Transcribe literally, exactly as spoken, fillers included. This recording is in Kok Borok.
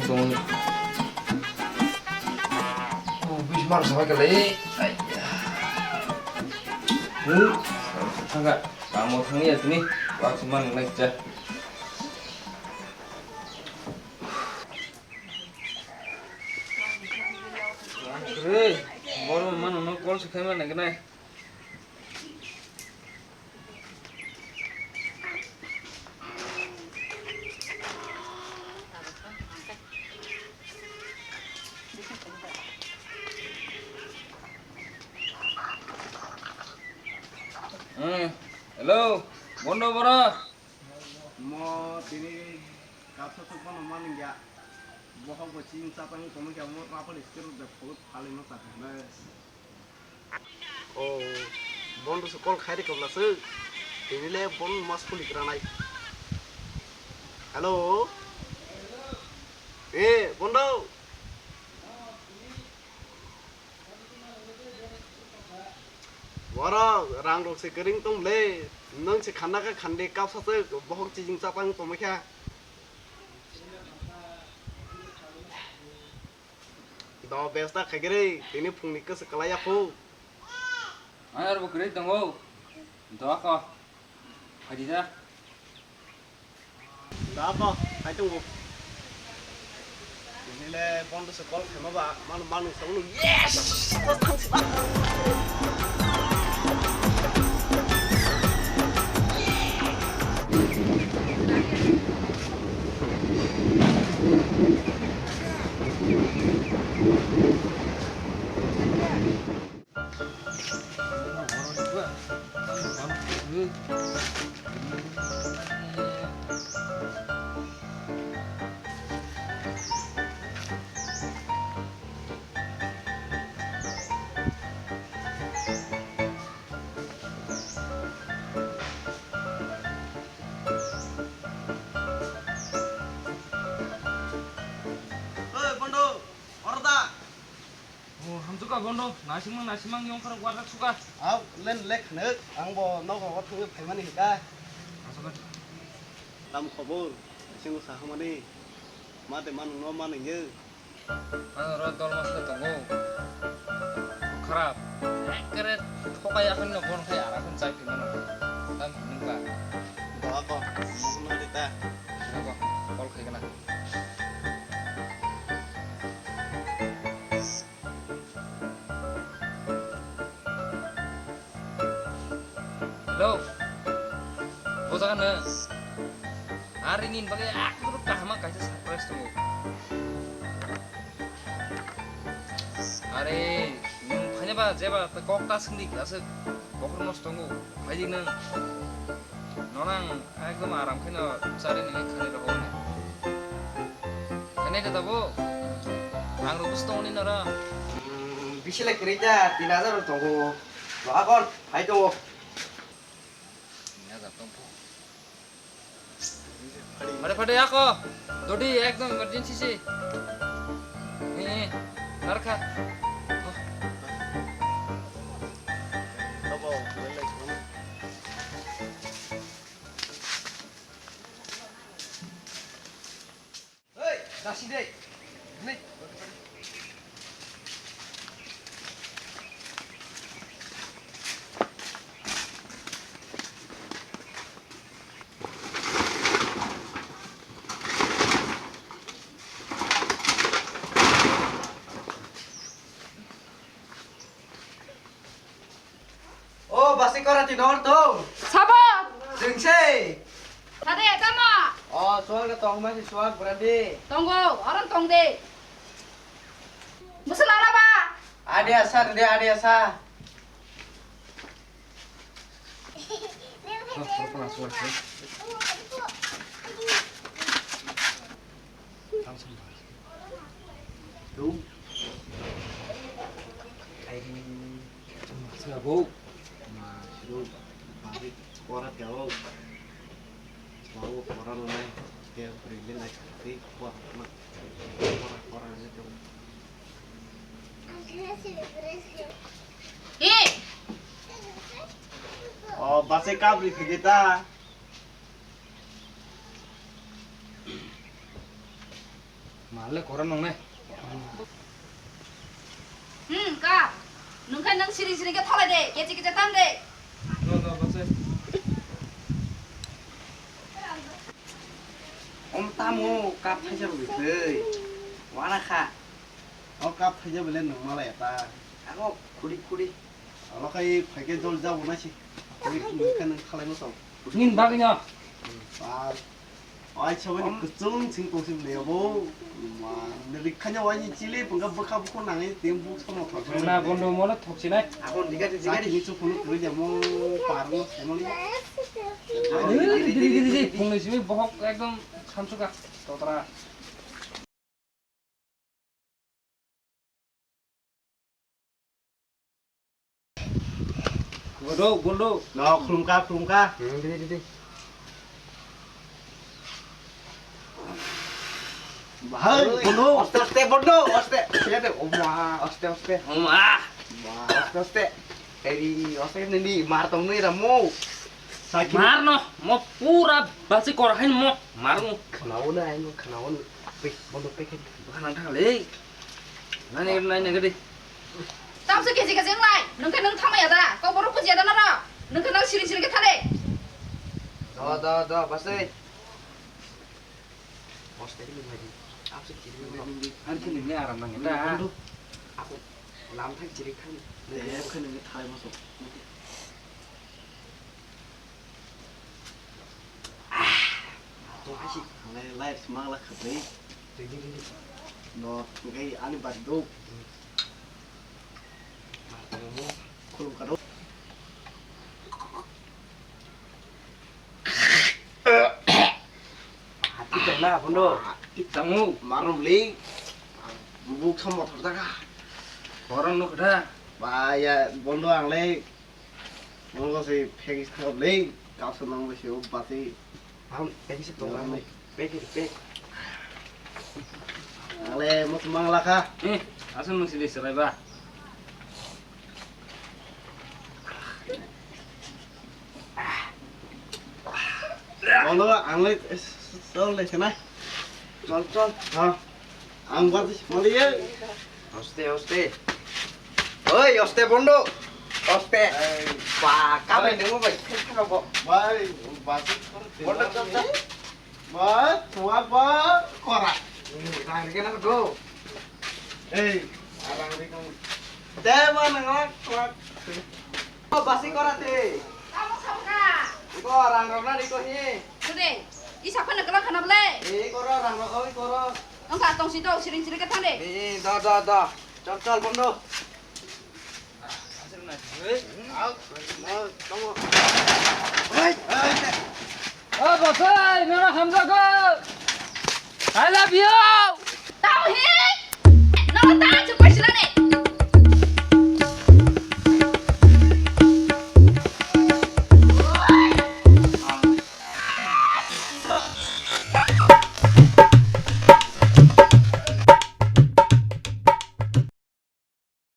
Tong. Oh, bis mar sama kali. Ai. Hmm. Thangka. Kamu thangni ya tini. Wak seman naik ja. Re, boro mano no call se khaima nai nai. Hmm, hello, Bondo boro. Mo tini kapsa sukmano manliya. Bohok bo chini chapang tongmani khe mo mapani skirt de phuluk phalwi no chakha. Oh, Bondo se call khai de kabla se. Tini le Bondo mas phuli granai. Hello. Eh, Bondo. Borok rang rok se kwrwng tong le, nwng se khanna kha khande kapsa se bohok chijing chapang tongma kha. Do besta khaigere tini phungni kwswk kwlai ya khu. Ang aro bo kwrwi tongo. Do kho. Phaidi da. Da to, hai tongo. Nile Bondo se call khema ba, manu manu sa unu. Yes! Oi, Bondo, oro da. Oh, hamsukha Bondo, naisingmang naisingmang yong khorok warjak sukha. Au, len lek khnek, ang bo nogo o thangwi phaimani hika. Asukha. Tam khobor, naisingbo sahamani, mate manung no maningyo. Ano ro dol masle tongo. Kharap. Ekkere thokai akhon no bon khai ara khon chai phimano. Tam hinung ba. Doa ko, no dita. Ano ko, call khai kana. Hello. Bo jaga no. Ari nini bagwi akhoro kahama kaisa surprise tongo. Are, nwng phainaba jeba kok ta swngdi aswk bokhorok nosto wngo. Phaidi nwng. Nono ang ekdom aram kheno chari nini khani rohorni. Khainai da tabuk? Ang rw bwswk tongni noro. Hmm, bisi lai kwrwi da, tin hajar rok tongo. Bo akon, hai tongo. Tin hajar tongkho. Phade phade ako. Dodi ekdom emergency se. Eh, eh. Narkha. Hei, dasi dei. Ni. O, basi kora ti nor tong. Sabo. Jengse. Tade, tamo. O, suwak de tong ma si suwak brandi. Tongo, oron tong de. Musa lala ba. Ade asa, de ade asa. Sabo. Ma, sabo. Bari kora tiao. Sabo kora no nai. Tiao beri nai. Kora, kora, kora. Eh! O, basi kabri phigita. Male kora nongnai. Hmm, ka. Nungkha nang siring siring ke thalai de, kechi kechi tan de. Om tamo kap thaisa rwi thei. Wana kha. O kap thaisa bele nung malai ta. Ako khuri khuri. Alo khai phaikhe jol jabo na si. Nungkha nang thalai no to. Nin bagwi no. Ba. Ai, sabani kuchung sing tong sim le abo. Ma, ne rikhanya wai ni chili pungka bwkha bukho nangai tem bu somo thok. Na bondo mono thok sinai. Abo diga diga. Ni chu phunu kuri jamo par mo semoli. Phungnwi simi bohok ekdom samsukha totra. Bondo, bondo. No, khulumkha, khulumkha. Hmm, di, di, di. Bahai, bondo. Aste, aste, bondo, aste. Siya de, oma, aste, aste. Oma. Ma, aste, aste. Eri, aste nini, mar tong nui ramo. Sakhi. Mar no, mo pura basi kor hain mo, mar mo. Khnawo na, aino khnawo na. Pe, bondo pe khe. Bana thang le. Nai nai nai nai gede. Tamse kechi kechi nglai, nungkhe nung thamaya da, kok borok bujiya da noro, nungkhe nang siring siring khe thale. Da, da, da, basai. Hoste ni mai. Tamse kechi nglai. Ar khe nungni aram nang da. Aku lam thang chiri thang. Eh, khe nungni thai maso. Tong hai si. Ang le live se mang la kha bai. Twi, twi, twi, twi. No, twi kai ani bari do. Khulum ka do. Hati tong na bondo. Tamo. Marum ling. Buk sam motor ta ka. Orang no kda. Ba ya bondo ang le. Nogo se phek is thok le, kapsa nang bai se o bati. Ang pek is thok nang bai. Pek is pek. Ale mo tumang la kha. Eh, asal nung sili serai ba. Bondo ang le sol le senai. Chol, chol. Ha. Ang bati mali ye. Hoste, hoste. Oi, hoste bondo. Hoste. Ei. Ba, kabai nungbo bai. Khabo. Bai, bati. Bondo chop chop. Ba, tua ba, kora. Rang rikhe na do. Ei, rang rikhe. Te ba nang kora. O basi kora te. Tamo sabka. Iko rang rok na riko hi. Duding, isa khone kala khana ble. Ei koro rang rok, oi koro. Wngkha tongsi do, siring siring khe thang de. Ei, ei, do, do, do. Chol, chol, bondo. Hey. Au, au, tamo. Hey. Hey. O bosai, nono hamjago. I love you. Tamo hi. Nono ta chuk paisila ne.